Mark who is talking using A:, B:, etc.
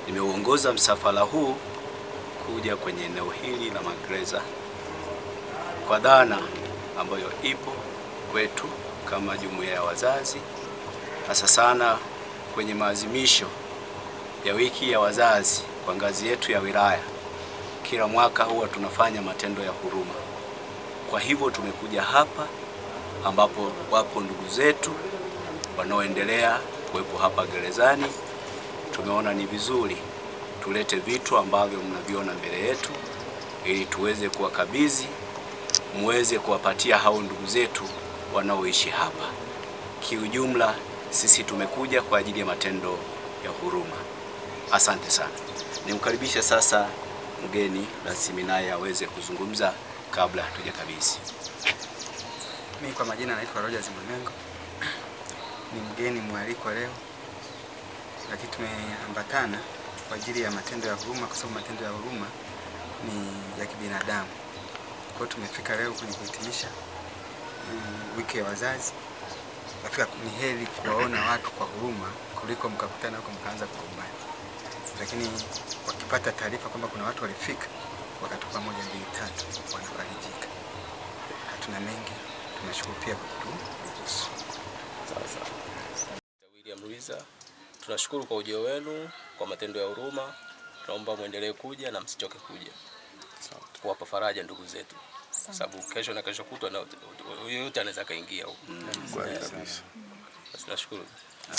A: Nimeuongoza msafara huu kuja kwenye eneo hili la magereza kwa dhana ambayo ipo kwetu kama jumuiya ya wazazi, hasa sana kwenye maadhimisho ya wiki ya wazazi kwa ngazi yetu ya wilaya. Kila mwaka huwa tunafanya matendo ya huruma. Kwa hivyo tumekuja hapa ambapo wapo ndugu zetu wanaoendelea kuwepo hapa gerezani. Tumeona ni vizuri tulete vitu ambavyo mnaviona mbele yetu ili tuweze kuwakabidhi, muweze kuwapatia hao ndugu zetu wanaoishi hapa. Kiujumla, sisi tumekuja kwa ajili ya matendo ya huruma. Asante sana. Nimkaribishe sasa mgeni rasmi naye aweze kuzungumza kabla hatujakabidhi.
B: Mimi kwa majina naitwa Rogers Mwanengo, ni mgeni mwalikwa leo, lakini tumeambatana kwa ajili ya matendo ya huruma, kwa sababu matendo ya huruma ni ya kibinadamu. Kwa hiyo tumefika leo kwenye kuhitimisha wiki ya wazazi. Nafika ni heri kuwaona watu kwa huruma kuliko mkakutana huko mkaanza kugombana, lakini wakipata taarifa kwamba kuna watu walifika wakatupa moja mbili tatu, wanafarijika. Hatuna mengi, tunashukuru pia kwa kuturuhusu.
C: Sawa sawa. William Luiza, tunashukuru kwa ujio wenu, kwa matendo ya huruma. Tunaomba muendelee kuja na msichoke kuja kuwapa faraja ndugu zetu, sababu kesho na kesho kutwa na yoyote anaweza kaingia huko.
D: Kweli kabisa.
C: Basi nashukuru.